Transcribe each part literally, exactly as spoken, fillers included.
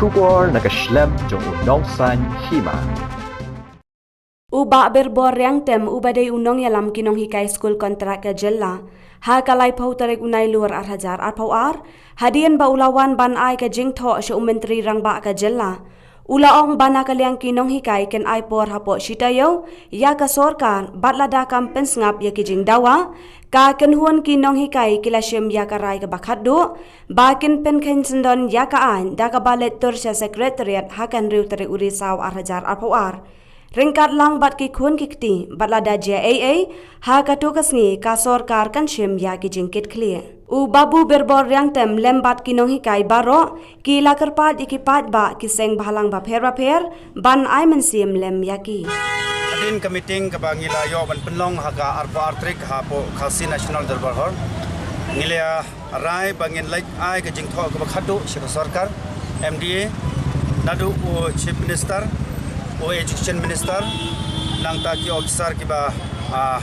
Khubor na ka shlem jong u Nongsaiñ Hima. U Bah Birbor Riangtem uba dei u nongïalam ki nonghikai skul kontrak ka jylla, ha ka laiphew tarik u Nailur ar hajar arphew ar, hadien ba u la wan ban ai ka jingthoh sha u Myntri Rangbah ka jylla, u la ong ba na ka liang ki nonghikai kin ai por hapoh shi taïew ïa ka sorkar, bad lada kam pynsngap ïa ki jingdawa, ka kynhun ki nonghikai ki la shim ïa ka rai kaba khatduh ba kin pynkheiñ syndon ïa ka aiñ da kaba leit tur sha Secretariat ha ka hynriew tarik u Risaw ar hajar arphew ar. Ryngkat lang bad ki khun ki kti, bad lada jia ei ei ha kato ka sngi, ka sorkar kan shim ïa ki jingkitkhlieh. U Babu Birbor Riangtem lem bad ki nonghikai baroh ki la kyrpad ïa ki paidbah ki seng bhalang bapher bapher ban ai mynsiem lem ïa ki. Hadien ka meeting kaba ngi la ïoh ban pynlong ha ka arphew ar tarik hapoh Khasi National Dorbar Hall, ngi la rai ba ngin leit ai ka jingthoh kaba khatduh sha ka sorkar, M D A, naduh u Chief Minister, u Education Minister, nangta ki officer kiba, ah,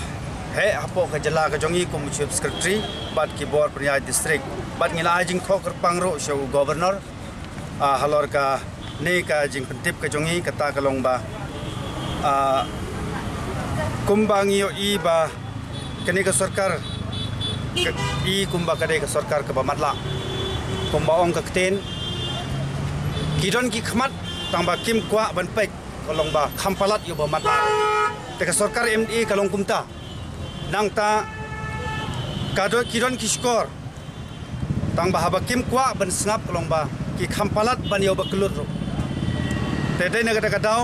heh hapoh ka jylla ka jong ngi kum u Chief Secretary bad ki bor pynïaid district. Bad ngi la ai jingthoh kyrpang ruh sha u Governor, ah, halor kane ka jingpyntip ka jong ngi, kata ka long ba, ah, kumba ngi ïohi ba kane ka sorkar ka i kumba ka dei ka sorkar kaba matlah. Kumba ong ka ktien, ki don ki khmat tang ba kim kwah ban peit, ka long ba kham palat ïa uba matlah. Te ka sorkar M D A ka long kumta. Nangta ka don, ki don ki shkor tang ba haba kim kwah ban sngap, ka long ba ki kham palat ban ïa uba kyllut ruh. Te dei na kata ka daw,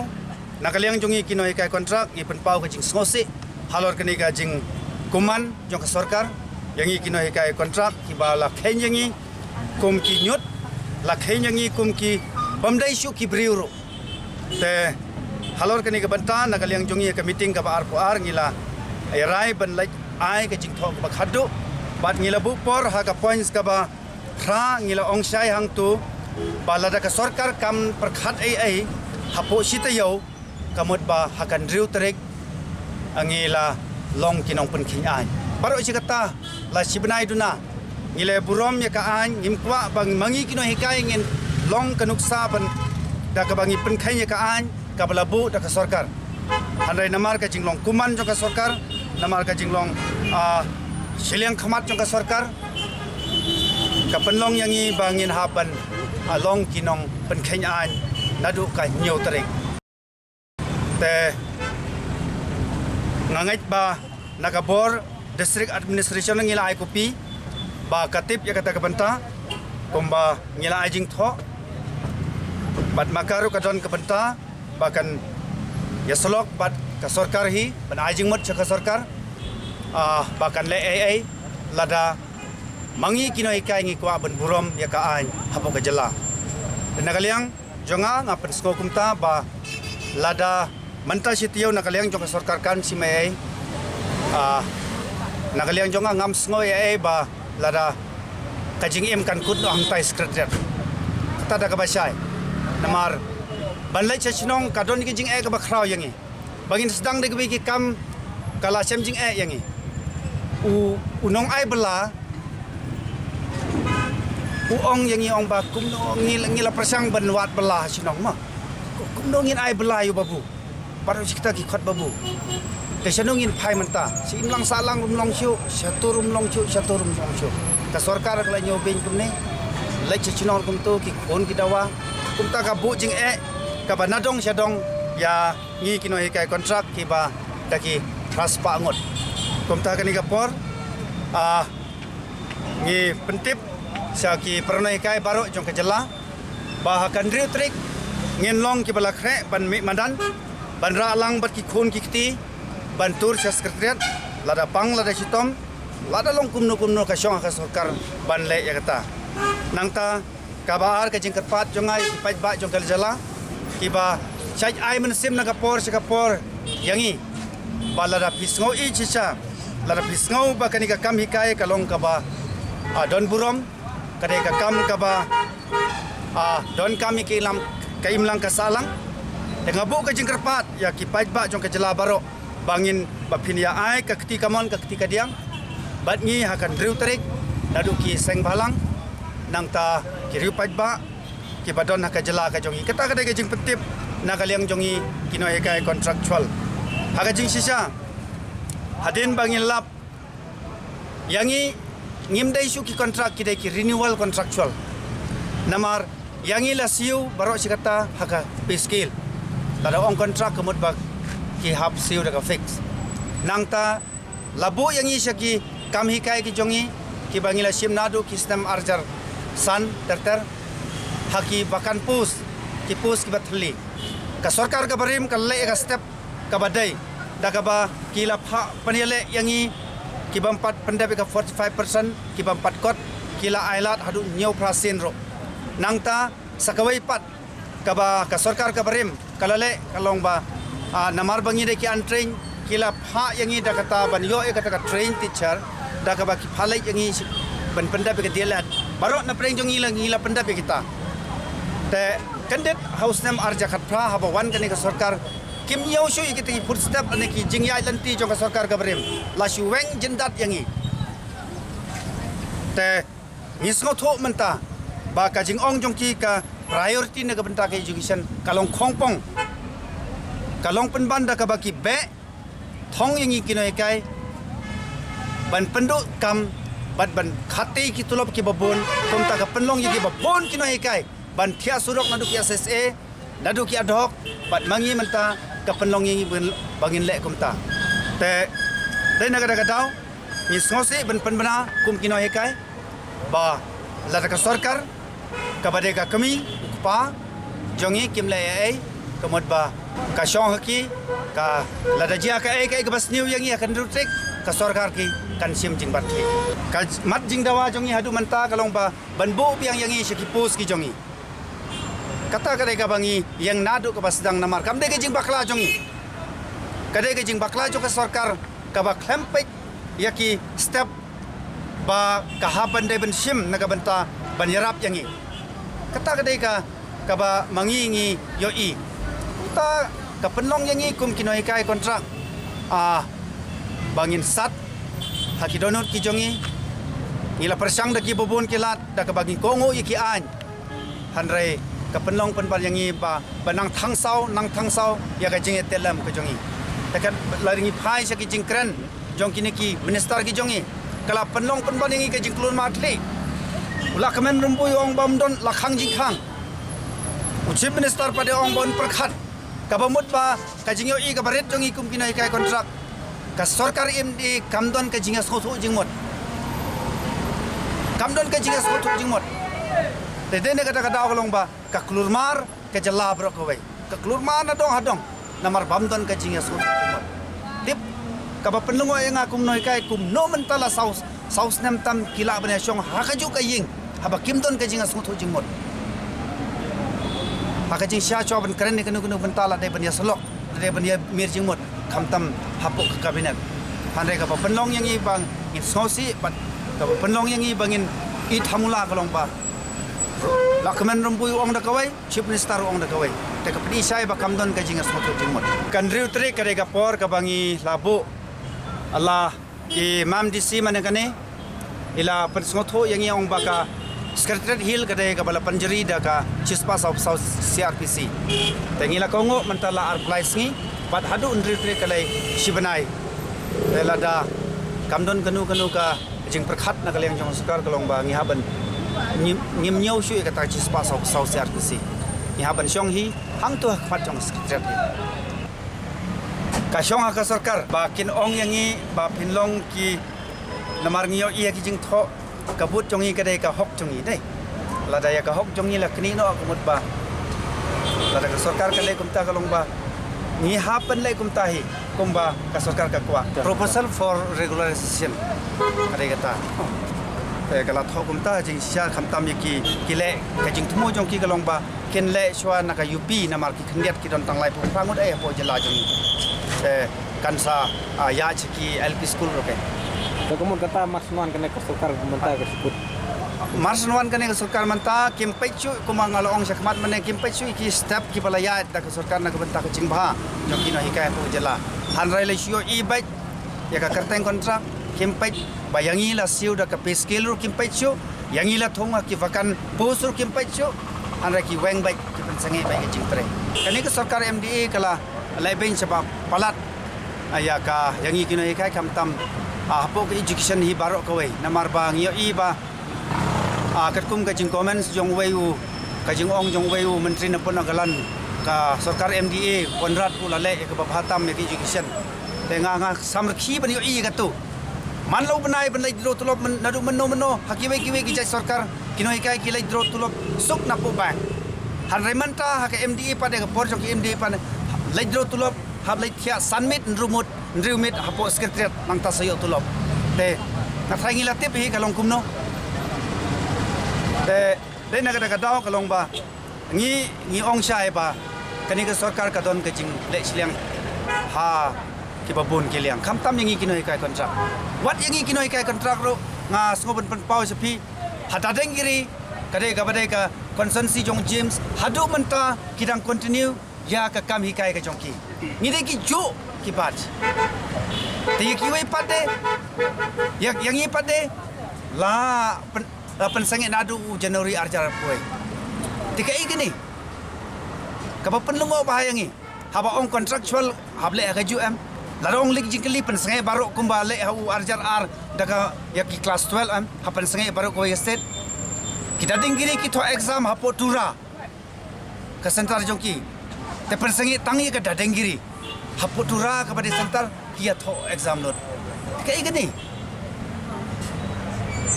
na ka liang jong ngi ki nonghikai kontrak, ngi pynpaw ka jingsngewsih halor kane ka jingkmen jong ka sorkar ïa ngi ki nonghikai kontrak kiba la kheiñ ïa ngi kum ki ñiut, la kheiñ ïa ngi kum ki bym dei shuh ki briew ruh. Te halor kane ka bynta, na ka liang jong ngi ha ka meeting kaba arphew ar, ngi la rai ban leit ai ka jingthoh kaba khatduh. Bad ngi la buh por ha ka points kaba phra, ngi la ong shai hangto ba lada ka sorkar kam pyrkhat ei ei hapoh shi taïew, ka mut ba ha ka hynriew tarik, ah, ngi la long ki nongpynkheiñ aiñ. Baroh shi katta la shi bnai duna ngi la burom ïa ka aiñ, ngim kwah ba ma ngi ki nonghikai ngin long ka nuksa ban da kaba ngi pynkheiñ ïa ka aiñ kaba la buh da ka sorkar. Hynrei namar ka jinglong kmen jong ka sorkar, namar ka jinglong, ah, shiliang khmat jong ka sorkar, ka pynlong ïa ngi ba ngin hap ban, ah, long ki nongpynkheiñ aiñ naduh ka hynñiew tarik. Te nga ngeit ba na ka bor District Administration ngi la ai copy ba ka tip ïa kata ka bynta, kumba ngi la ai jingthoh. Bad ma ka ruh ka don ka bynta ba kan ïasyllok bad ka sorkar hi, ban ai jingmut sha ka sorkar, ah, ba kan leh ei ei lada ma ngi ki nonghikai ngi kwah ban burom ïa ka aiñ hapoh ka jylla. Te na ka liang jong nga, nga pynsngew kumta ba lada mynta shi taïew na ka liang jong ka sorkar kan shim ei ei, ah, na ka liang jong nga ngam sngew ei ei ba lada ka jingim kan kut noh hangtai Secretariat. Kata da kaba shai. Namar ban leit sha shnong ka don ki jingeh kaba khraw ïa ngi. Ba ngin sdang da kiwei ki kam ka la shem jingeh ïa ngi. U, u nongai bylla u ong ïa ngi, ong ba kumno ngi, ngi la pyrshang ban wad bylla ha shnong ma. Kumno ngin ai bylla ïa u babu. Baroh shi katta ki khot babu. Te shano ngin phai mynta? Sha imlang sahlang ruh ym long shuh, shatur ruh ym long shuh, shatur ruh ym long shuh. Ka sorkar ka la ñiew beiñ kumne. Leit sha shnong kumto, ki khun ki dawa. Kumta ka buh jingeh kaba na dong sha dong ïa ngi ki nonghikai kontrak kiba da ki phra spah ngut. Kumta kane ka por, ah, ngi pyntip sha ki para nonghikai baroh jong ka jylla ba ha ka hynriew tarik ngin long kiba la khreh ban mih madan, ban rah lang bad ki khun ki kti, ban tur sha Secretariat, lada pang lada shitom, lada long kumno kumno ka shong ha ka sorkar ban leh ïa kata. Nangta kaba ar ka jingkyrpad jong nga ïa ki paidbah jong ka jylla kiba shait ai mynsiem na ka por sha ka por ïa ngi, ba lada phi sngew ïeit shisha, lada phi sngew ba kane ka kam hikai ka long kaba, ah, don burom, ka dei ka kam kaba, ah, donkam ïa ka imlang, ka imlang ka sahlang. Te nga buh ka jingkyrpad ïa ki paidbah jong ka jylla baroh ba ngin, ba phin ïa ai ka kti kamon ka kti kadiang bad ngi ha ka hynriew tarik, naduh ki seng bhalang, nangta ki riew paidbah, kiba don ha ka jylla ka jong ngi. Kata ka dei ka jingpyntip na ka liang jong ngi ki nonghikai contractual. Ha ka jingshisha, hadien ba ngin lap ïa ngi, ngim dei shuh ki contract, ki dei ki renewal contractual. Namar ïa ngi la siew baroh shi katta ha ka pay scale. Lada ong contract ka mut ba ki hap siew da ka fix. Nangta la buh ïa ngi sha ki kam hikai ki jong ngi, kiba ngi la shim naduh ki snem ar hajar san ter ter, ha ki vacant post, ki post kiba thylli. Ka sorkar kaba rim ka leh ïa ka step kaba dei, da kaba ki la phah pynïaleh ïa ngi, ki bym pat pyndep ïa ka forty five percent, ki bym pat kot, ki la ailad haduh hynñiew phra sien ruh. Nangta sa kawei pat, kaba ka sorkar kaba rim ka la leh, ka long ba, ah, namar ba ngi dei ki untrained, ki la phah ïa ngi da kata ban ïoh ïa kata ka trained teacher, da kaba ki phah leit ïa ngi ban pyndep ïa ka D L Ed. Baroh na pdeng jong ngi la, ngi la pyndep ïa kita. Te kyndit ha u snem ar hajar khatphra, haba wan kane ka sorkar, kim ñiew shuh ïa kita ki footstep lane ki jingïaid lynti jong ka sorkar kaba rim. La shu weng jyndat ïa ngi. Te ngi sngewthuh mynta ba ka jingong jong ki, ka priority na ka bynta ka education ka long khongpong, ka long pynban da kaba ki beh thong ïa ngi ki nonghikai ban pynduh kam bad ban khati ki tulop kiba bun, kumta ka pynlong ïa kiba bun ki nonghikai ban thiah surok naduh ki S S A, naduh ki ad hoc, bad ma ngi mynta ka pynlong ïa ngi ba ngin leh kumta. Te dei na kata ka daw ngi sngewsih ban pynbna kum ki nonghikai ba lada ka sorkar kaba dei ka kmie u kpa jong ngi kim leh ei ei, ka mut ba ka shong ha ki, ka lada jia kaei kaei kaba sniew ïa ngi ha ka hynriew tarik, ka sorkar ki kan shim jingbat ki. Ka mat jingdawa jong ngi haduh mynta ka long ba ban buh biang ïa ngi sha ki post ki jong ngi. Kata ka dei kaba ngi ïeng naduh kaba sdang, namar kam dei ka jingbakla jong ngi, ka dei ka jingbakla jong ka sorkar kaba khlem peit ïa ki step ba ka hap ban dei ban shim na ka bynta ban ïarap ïa ngi. Kata ka dei ka, kaba ma ngi ngi ïohi. Kumta ka pynlong ïa ngi kum ki nonghikai contract, ah, ba ngin sat ha ki dohnud ki jong ngi. Ngi la pyrshang da kiba bun ki lad, da kaba ngi kohnguh ïa ki aiñ. Hynrei ka pynlong pynban ïa ngi ba, ba nang thang saw, nang thang saw ïa ka jingïatylli ka jong ngi. Te ka la ngi phai sha ki jingkren jong kine ki minister ki jong ngi, ka la pynlong pynban ïa ngi ka jingklur marthli. U Lahkmen Rymbui u ong ba ym don la khang jingkhang. U Chief Minister pat u ong ba un pyrkhat. Kaba mut ba ka jingïohi kaba rit jong ngi kum ki nonghikai contract, ka sorkar M D A kam don ka jingïasngewthuh jingmut. Kam don ka jingïasngewthuh jingmut. Te dei na kata ka daw ka long ba ka klur mar ka jylla baroh kawei. Ka klur mar na dong ha dong. Namar bym don ka jingïasngewthuh jingmut. Tip, kaba pynlyngngoh ïa nga kum nonghikai, kumno mynta la saw, saw snem tam ki lah ban ïashong ha kajuh ka ïing haba kim don ka jingïasngewthuh jingmut. Ha ka jingshisha shuwa ban kren ïa kano kano bynta la dei ban ïasyllok, la dei ban ïamir jingmut, khamtam hapoh ka cabinet. Hynrei kaba pynlong ïa ngi ba ngin sngewsih bad kaba pynlong ïa ngi ba ngin ïeit ha mula ka long ba Lahkmen Rymbui u ong da kawei, Chief Minister u ong da kawei. Te ka pynshai ba kam don ka jingïasngewthuh jingmut. Ka hynriew tarik ka dei ka por kaba ngi la buh, la i Mam D C mynne kane i la pynsngewthuh ïa ngi, ong ba ka Secretariat Hill ka dei kaba la pynjri da ka shispah saw phew saw C R P C. Te ngi la kohnguh mynta la arphew lai sngi, bad haduh hynriew tarik ka dei shi bnai. Te lada kam don kano kano ka jingpyrkhat na ka liang jong ka sorkar ka long ba ngi hap ban ngim, ngim ñiew shuh ïa kata ka shispah saw phew saw C R P C. Ngi hap ban shong hi hangto ha khmat jong ka Secretariat Hill. Ka shong ha ka sorkar ba kin ong ïa ngi ba phin long ki, namar ngi ïohi ïa ki jingthoh, ka vote jong ngi ka dei ka hok jong ngi dei. Lada ïa ka hok jong ngi la knieh noh ka mut ba lada ka sorkar ka leh kumta ka long ba ngi hap ban leh kumta hi kumba ka sorkar ka kwah. Proposal for regularization ka dei kata. Te ka la thoh kumta, jingshisha khamtam ïa ki, ki leh, ka jingthmu jong ki ka long ba kin leh shuwa na ka U P, namar ki khyndiat ki don tang laiphew phra ngut ei hapoh jylla jong ngi. Te kan sa, ah, ïaid sha ki L P school ruh keiñ. Te ka mut kata mar shen wan kane ka sorkar mynta ka shu kut. Mar shen wan kane ka sorkar mynta kim peit shuh, kumba nga la ong shakhmat mynne, kim peit shuh ki step kiba la ïaid da ka sorkar na ka bynta ka jingbha jong ki nonghikai hapoh jylla. Hynrei la shu ïohi beit ïa ka kyrteng contract, kim peit. Ba ïa ngi la siew da ka pay scale ruh kim peit shuh, ïa ngi la thung ha ki vacant post ruh kim peit shuh. Hynrei ki weng beit, ki pynsangeh beit ka jingtrei. Kane ka sorkar M D A ka la leh beiñ sha ba palat, ah, ïa ka, ïa ngi ki nonghikai, khamtam, ah, hapoh ka education hi baroh kawei. Namar ba ngi ïohi ba, ah, katkum ka jingcomments jong uwei u, ka jingong jong uwei u Myntri Nongpynïaid Nongkyndong, ka sorkar M D A Conrad u la leh ïa kaba bha tam ïa ka education. Te nga, nga samrkhie ban ïohi ïa kato. Man la u bnai ban leit draw tulop, man, naduh mynno mynno, ha kiwei kiwei ki jait sorkar, ki nonghikai ki leit draw tulop suk na poh bank. Hynrei mynta ha ka M D A pat, ha ka por jong ki M D A pat, leit draw tulop, hap leit thiah san miet, hynriew miet, hynriew miet hapoh secretariat, nangta sa ïoh tulop. Te nga tharai ngi la tip hi ka long kumno. Te dei na kata ka daw ka long ba ngi, ngi ong shai ba kane ka sorkar ka don ka jingleh shiliang ha kiba bun ki liang, khamtam ïa ngi ki nonghikai contract. Wat ïa ngi ki nonghikai contract ruh, nga sngew ban pynpaw sha phi, ha Dadeng Giri, ka dei kaba dei ka constituency jong James, haduh mynta ki dang continue ïa ka kam hikai ka jong ki. Ngi dei ki juh ki batch. Te ïa kiwei pat de, ïa, ïa ngi pat de, la pyn-, la pynsangeh naduh u January ar hajar arphew. Te kaei kane kaba pynlyngngoh bha ïa ngi? Haba ong contractual hap leh ha kajuh em. Lada ong leh jingkylli pynsangeh baroh kumba leh ha u ar hajar ar da ka ïa ki class twelve em. Hap pynsangeh baroh kawei ka state. Ki Dadeng Giri ki thoh exam hapoh Tura, ka center jong ki. Te pynsangeh tang ïa ka Dadeng Giri. Hapoh Tura kaba dei center ki ïa thoh exam lut. Kaei kane?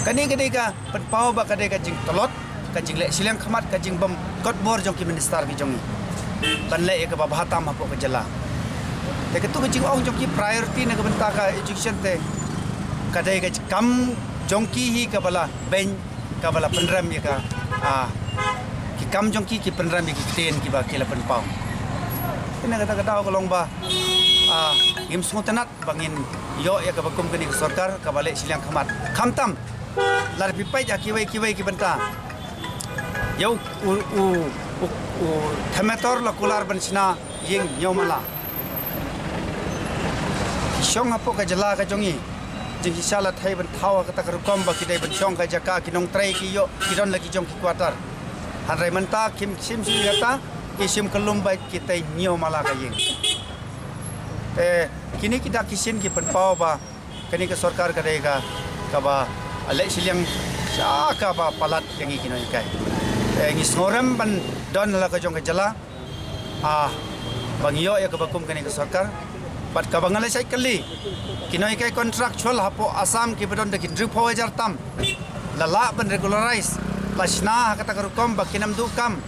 Kane ka dei ka pynpaw ba ka dei ka jingtlot, ka jingleh shiliang khmat, ka jingbym kotbor jong ki minister ki jong ngi ban leh ïa kaba bha tam hapoh ka jylla. Te kato ka jingong jong ki priority na ka bynta ka education te ka dei ka kam jong ki hi kaba la beiñ, kaba la pynrem ïa ka, ah, ki kam jong ki, ki pynrem ïa ki ktien kiba ki la pynpaw. Te na kata ka daw ka long ba, ah, ngim sngewtynnat ba ngin ïoh ïa kaba kum kane ka sorkar kaba leh shiliang khmat. Khamtam lada phi peit ha kiwei kiwei ki bynta, ïa u, u, u, u, u Themetor la kular ban shna ïing hynñiew mala. Ki shong hapoh ka jylla ka jong ngi, jingshisha la thei ban thaw ha kata ka rukom ba ki dei ban shong ka jaka, ki nongtrei ki ïoh, ki don la ki jong ki quarter. Hynrei mynta kim shim shuh ïa kata, ki shim kyllum beit, ki tei hynñiew mala ka ïing. Te kine ki dak ki shin ki pynpaw ba kane ka sorkar ka dei ka, kaba leh shiliang sha kaba palat ïa ngi ki nonghikai. Te ngi sngewrem ban don la ka jong ka jylla, ah, ba ngi ïoh ïa kaba kum kane ka sorkar. Bad kaba nga la shait kylli, ki nonghikai contractual hapoh Assam kiba don da ki hynriewphew hajar tam, la lah ban regularize, la shna ha kata ka rukom ba kin ym duh kam.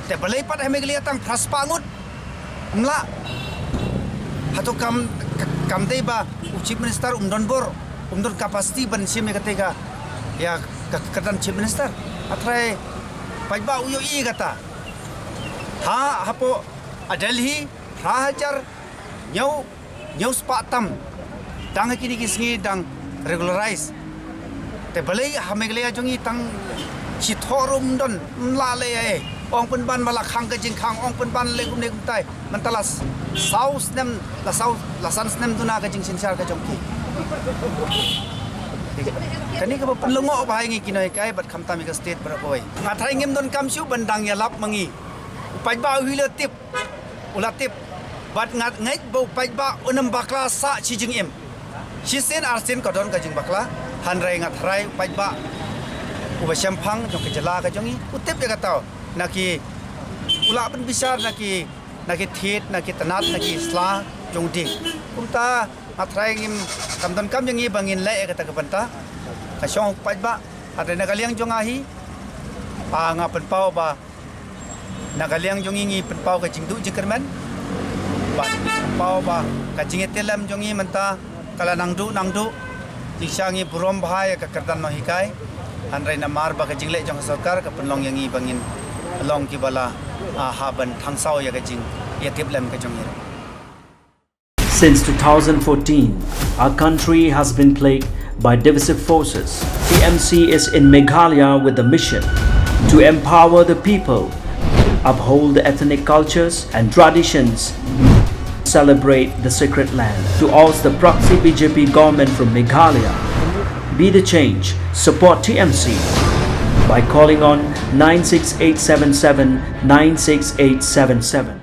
Te balei pat ha Meghalaya tang phra spah ngut? Ym lah. Hato kam, ka-, kam dei ba u Chief Minister um don bor, um don capacity ban shim ïa kata ka, ïa ka, ka kyrdan Chief Minister? Nga tharai paidbah u ïohi ïa kata. Ha, hapoh, ah, Delhi, phra hajar hynñiew, hynñiew spah tam. Tang ha kine ki sngi dang regularize. Te balei ha Meghalaya jong ngi tang shi thoh ruh ym don, ym lah leh ei ei. Ong pynban ba la khang ka jingkhang, ong pynban leh kumne kumtai. Mynta la s-, saw snem, la saw, la san snem duna ka jingsynshar ka jong ki. Kane kaba pynlyngngoh bha ïa ngi ki nonghikai bad khamtam ïa ka state baroh kawei. Nga tharai ngim don kam shuh ban dang ïalap ma ngi. U paidbah u hi la tip. U la tip. Bad nga ngeit ba u paidbah un ym bakla sah shi jingim. Shisien arsien ka don ka jingbakla. Hynrei nga tharai u paidbah uba shemphang jong ka jylla ka jong ngi u tip ïa kata. Na ki, u lah ban bishar na ki, na ki thied, na ki tnat, na ki sla jong u dieng. Kumta nga tharai ngim, kam don kam ïa ngi ba ngin leh ïa kata ka bynta. Ka shong u paidbah. Hynrei na ka liang jong nga hi, ah, nga pynpaw ba na ka liang jong ngi ngi pynpaw ka jingduh jingkyrmen. Bad ngi pynpaw ba ka jingïatyllem jong ngi mynta ka la nangduh nangduh. Jingshisha ngi burom bha ïa ka kyrdan nonghikai. Hynrei namar ba ka jingleh jong ka sorkar ka pynlong ïa ngi ba ngin long kiba la, ah, hap ban thangsaw ïa ka jingïatyllem ka jong ngi. Since two thousand fourteen, our country has been plagued by divisive forces. T M C is in Meghalaya with the mission to empower the people, uphold the ethnic cultures and traditions, celebrate the sacred land. To oust the proxy B J P government from Meghalaya, be the change, support T M C. by calling on nine six eight seven seven nine six eight seven seven.